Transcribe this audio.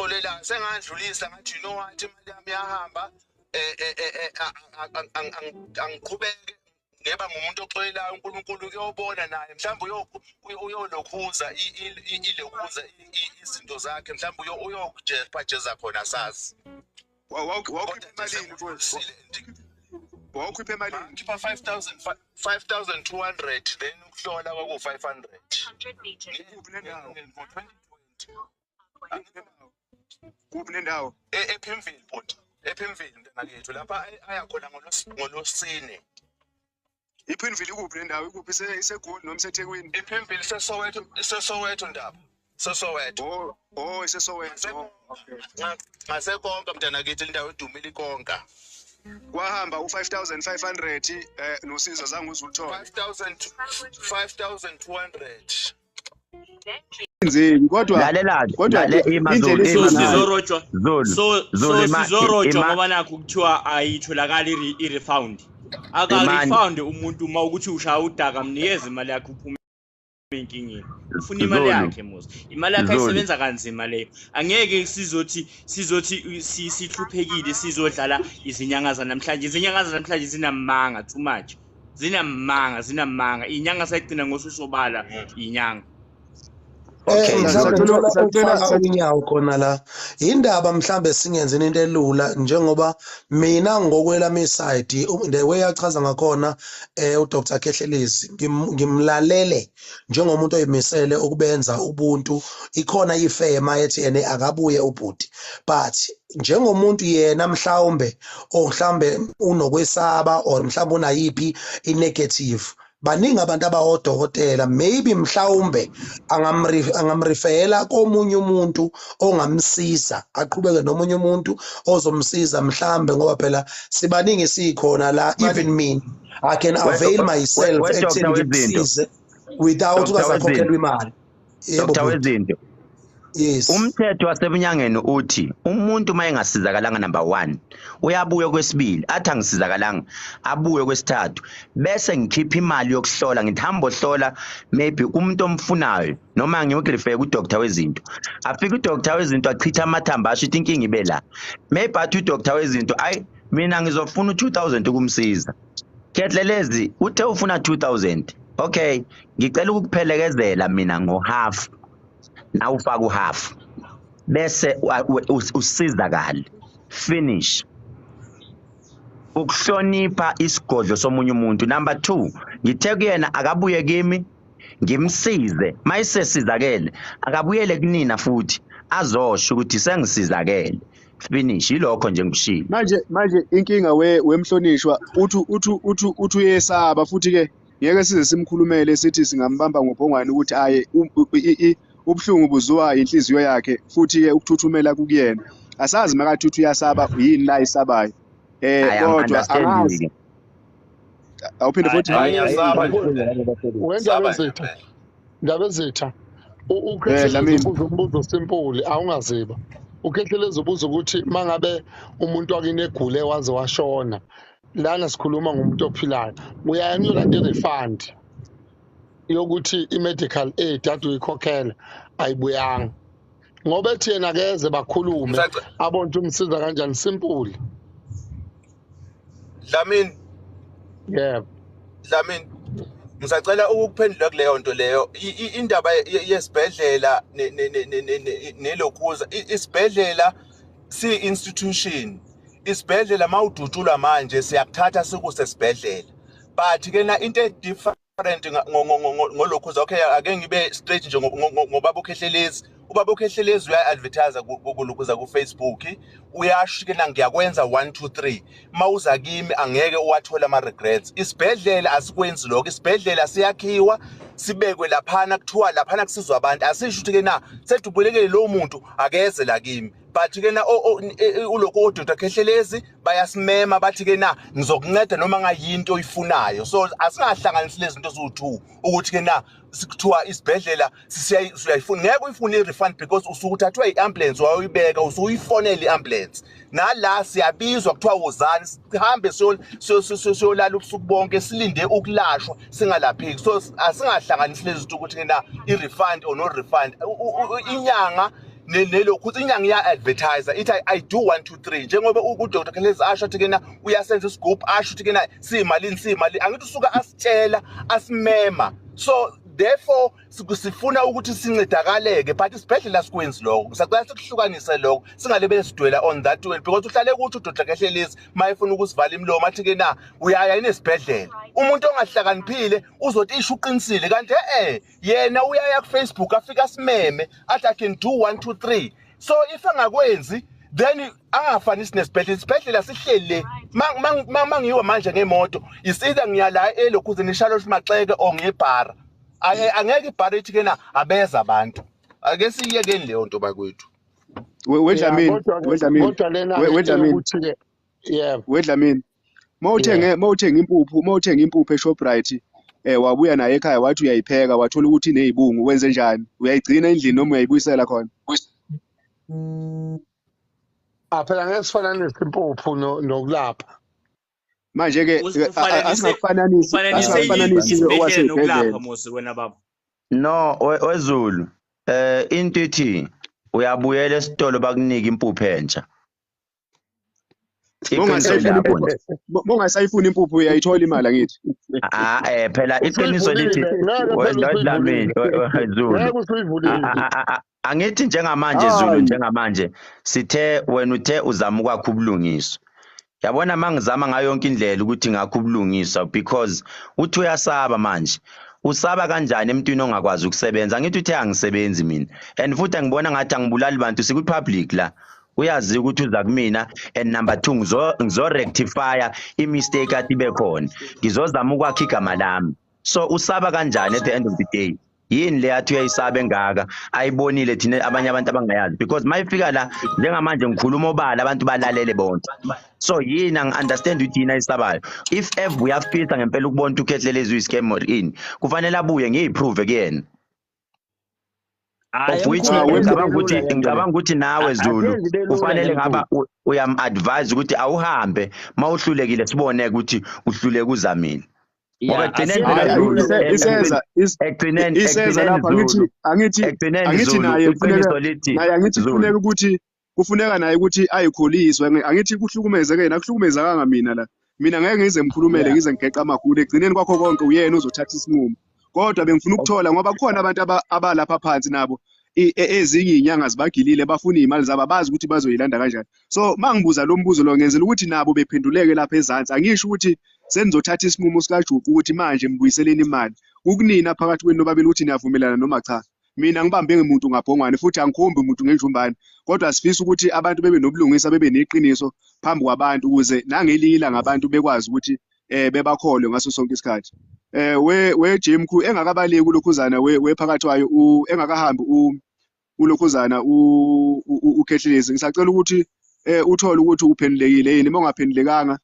Oxolelayo, sengandlulisa, ngathi, "You know what, imali yami iyahamba." Angiqhubeke ngeba ngumuntu oxolelayo. uNkulunkulu uyobona naye, mhlawumbe uyolokhuza ilokhuza izinto zakhe, mhlawumbe uyokujeza khona, sazi. Wawukhipha Kodwa nje emalini, mfowethu? sengidlulisile. Wawukhipha emalini? Ngikhipha 5000, 5200, then ukuhlola kwaku-500. 100 meters. Kuphi nendawo? Ngo-2020. Kuphi nendawo? EPimville, bhuti, ePimville, mntanakethu, lapha aya khona ngolosine. IPimville ikuphi nendawo? Ikuphi, iseGoli noma iseThekwini? IPimville iseSoweto, iseSoweto, ndaba seSoweto. Oh, iseSoweto. Oh, okay. Ngasekonka, mntanakithi, indawo edumile iKonka. Kwahamba u-5500, nosizo zange uze uluthole? 5000, 5200. Enzeni kodwa? Lalela. Kodwa Lale ima. indlela Zulu, So ima Zulu. sizorojwa. Zulu. So Zulu, so sizorojwa ngoba nakho kuthiwa ayitholakali i-refund. Aka-refund umuntu uma ukuthi ushaya udaka, mnikeze imali yakhe uphume enkingeni. Ufuna imali Zulu. yakhe mos, imali yakhe Zulu. ayisebenza kanzima leyo. Angeke sizothi sihluphekile, sizodlala izinyanga zanamhlanje. Izinyanga zanamhlanje zinamanga too much, zinamanga, zinamanga. Inyanga sayigcina ngosusobala inyanga. Okay. Mhlawumbe ngicela ukufaka unyawo khona la. Indaba mhlambe singenzeni into elula, njengoba mina ngokwelami i-side, the way achaza ngakhona uDr Khehlelezi, ngimlalele njengomuntu oyimisele ukubenza ubuntu. Ikhona ifema ethi ene akabuye ubhuti, but njengomuntu yena mhlawumbe or mhlawumbe unokwesaba or mhlawumbe unayiphi i-negative, baningi abantu abawodokotela, maybe mhlawumbe angamrefera komunye umuntu ongamsiza, aqhubeke nomunye umuntu ozomsiza mhlambe, ngoba phela sibaningi sikhona la. Even me, I can avail myself We Dr. ekutheni Wezinto. ngimsize without Dr. ungasakhokhelwa imali. Yebo, Dr. bhuti. Wezinto. Yes. Umthetho wasebunyangeni uthi umuntu uma engasizakalanga, number 1, uyabuya kwesibili athi angisizakalanga, abuye kwesithathu, bese ngikhipha imali yokuhlola, ngithi hamba ohlola maybe kumuntu omfunayo noma ngiyoku-refer ku-doctor wezinto. Afike u-doctor wezinto, achitha amathambo, asho ukuthi inkinga ibe la. Maybe athi u-doctor wezinto, "Ayi, mina ngizofuna u-2000 ukumsiza." Khehlelezi uthe ufuna 2000, okay, ngicela ukukuphelekezela mina ngo-half, nawe ufaka u-half, bese usizakale, finish. Ukuhlonipha isigodlo somunye umuntu. Number 2, ngithe kuyena akabuye kimi ngimsize. Mayisesizakele, akabuyele kunina futhi azosho ukuthi sengisizakele, finish. Yilokho nje ngikushilo. Manje inkinga, we wemhlonishwa, uthi uyesaba, futhi ke ngeke size simkhulumele sithi singambamba ngobhongwane ukuthi aye ubuhlungu buziwa inhliziyo yakhe, futhi ke ukuthuthumela kukuyena. Asazi makathi uthi uyasaba, yini la ayisabayo? I am Kodwa understanding. angazi, awuphinde futhi. Hayi, ngiyasaba nje. Wendaba Saba ezitha nje. Ndaba ezitha, uKhehlelezi Dlamini. ubuza umbuzo simple, awungaziba. uKhehlelezi ubuza ukuthi mangabe umuntu wakini egule waze washona, lana sikhuluma ngomuntu ophilayo, uyaya niyolanda i-refund yokuthi i-medical aid ade uyikhokhela ayibuyanga, ngoba ethi yena akeze bakhulume abone ukuthi umsiza kanjani, simple. Dlamini. Yebo. Dlamini, ngisacela ukuphendula kuleyo nto leyo. Indaba yesibhedlela nelokhuza, isibhedlela si-institution. Isibhedlela mawudutshulwa manje siyakuthatha sikuse esibhedlela, but ke na into e-different ngolokhuza, okay, ake ngibe straight nje ngobaba uKhehlelezi. Ubaba uKhehlelezi uya-advertise kulokhuza ku-Facebook, uyasho ke na, "Ngiyakwenza 1 2 3, mawuza kimi angeke uwathola ama-regrets." Isibhedlela asikwenzi lokho. Isibhedlela siyakhiwa, sibekwe laphana, kuthiwa laphana kusizwa abantu. Asisho ukuthi ke na sedubulekele lowo muntu akeze la kimi, but ke na ulokhu oDr Khehlelezi bayasimema, bathi ke na ngizokunceda noma ngayinto oyifunayo. So asingahlanganisi lezi zinto eziwu-two, ukuthi ke na sikuthiwa isibhedlela siyayifuna. Ngeke uyifune i-refund because usuke uthathwe i-ambulance wayoyibeka, usuyifonela i-ambulance. Nala siyabizwa, kuthiwa wozani, sihambe siyolala ubusuku bonke silinde ukulashwa, singalapheki. So asingahlanganisi lezi zinto ukuthi ke na i-refund or no refund. Inyanga. Nelokhu ukuthi inyanga iya-advertise ithi I do 1 2 3, njengoba uDr Khelezi asho athi kena uyasenza isigubhu, asho ukuthi kena siyimalini, siyimali, angithi usuka asitshela, asimema. So therefore sifuna ukuthi sincedakaleke, but isibhedlela sikwenzi lokho. Ngisacela sikuhlukanise lokho, singalebe sidwela on that one, because uhlale ukuthi uDr Khehlelezi mayefuna ukusivala imilomo athi ke na uyaya inesibhedlela. Umuntu ongahlakaniphile uzothi isho uqinisile, kanti yena uyaya ku Facebook afika asimeme athi I can do 1 2 3. So if angakwenzi, then angafanisi nesibhedlela. Isibhedlela sihleli le. Mangiwa manje ngemoto, is either ngiya la elokhuzeni eCharlotte Maxeke or ngebhara. Angeke ibhara ithi kena abeza abantu. Ake siyekeni leyo nto, bakwethu. Wedlamini. Kodwa-ke Wedlamini. kodwa lena-ke Wedlamini. eyokuthi-ke, yebo. Wedlamini, mawuthenge mawuthenga impuphu eShoprite, wabuya naye ekhaya, wathi uyayipheka, wathola ukuthi inezibungu, wenze njani? Uyayigcina endlini noma uyayibuyisela khona? Ah, phela ngeke sifananise impuphu nokulapha. Manje ke asingakufananisi. Ufananise Asingakufananisi isibhedlela okwaseyibhedlela. nokulapha mose wena baba. No, wezulu, into ithi uyabuyela esitolo, bakunike impuphu entsha. Iqiniso Mongasayifuni lapho impuphu nje. Mongasayifuni impuphu, uyayithola imali, angithi? Ah, phela iqiniso lithi Usuyivulile, ngeke phela. Dlamini, usuyivulile. Zulu. Ngeke, usuyivulile. Angithi njengamanje, Zulu, Hayi. njengamanje sithe wena uthe uzama ukwakha ubulungiswa. Yabona, mangizama ngayo yonke indlela ukuthi ngakho ubulungiswa, because uthi uyasaba manje. Usaba kanjani emntwini ongakwazi ukusebenza? Angithi uthe angisebenzi mina, and futhi angibona ngathi angibulali bantu, sikwi-public la. Uyazi ukuthi uza kumina, and number two, ngizo-rectifya i-mistake athi ibe khona, ngizozama ukwakha igama lami. So usaba kanjani at the end of the day? Yini le athi uyayisaba engaka ayibonile thina abanye abantu abangayazi? Because mayifika la njengamanje ngikhuluma obala, abantu balalele bonke. So yini, angi-understand ukuthi yini ayisabayo. If ever uyafisa ngempela ukubona ukuthi uKhehlelezi uyi-scam or ini, kufanele abuye ngiyiprove kuyena. Hhayi, Of which mkhulu, Ah, ngicabanga ibe ukuthi lula le nto le. ngicabanga ukuthi nawe, Zulu, Asenze ibe lula kufanele nje, ngaba mkhulu. uyam-advise ukuthi awuhambe, mawuhlulekile sibone ukuthi uhluleke uzamile, ngoba Ya, ekugcineni asenze phela, Hayi, ibe Zulu, lula le nto. Iseza ekugcineni iseza ekugcineni lapha, angithi Zulu, angithi ekugcineni, angithi Zulu, naye kufuneka iqiniso lithi, naye, angithi Zulu, kufuneka ukuthi kufuneka naye ukuthi ayikholiswe. Angithi kuhlukumezeke yena, akuhlukumezekanga mina la. Mina ngeke ngize ngikhulumele, ngize ngigeqa amagula. Ekugcineni kwakho konke uyena ozothatha isinqumo, kodwa bengifuna ukuthola ngoba kukhona abantu abalapha phansi nabo ezinye iy'nyanga zibagilile, bafuna iy'mali zabo, abazi ukuthi bazoyilanda kanjani. So uma ngibuza lo mbuzo lo, ngenzela ukuthi nabo bephenduleke lapha ezansi. Angisho ukuthi senizothatha isinqumo sikajuqu ukuthi manje mbuyiseleni imali. Kukunina phakathi kwenu nobabili ukuthi niyavumelana noma cha. Mina ngibambe ngemuntu ngabhongwane, futhi angikhombi umuntu ngenjumbane, kodwa sifisa ukuthi abantu bebe nobulungisa, bebe neqiniso phambi kwabantu, ukuze nangelinye ilanga abantu bekwazi ukuthi bebakholwe ngaso sonke isikhathi. We Jim Khu engakabaleki ulokhuzana wephakathi wayo, engakahambi ulokhuzana uKhehlelezi, ngisacela ukuthi uthole ukuthi uphendulekile yini. Uma ungaphendulekanga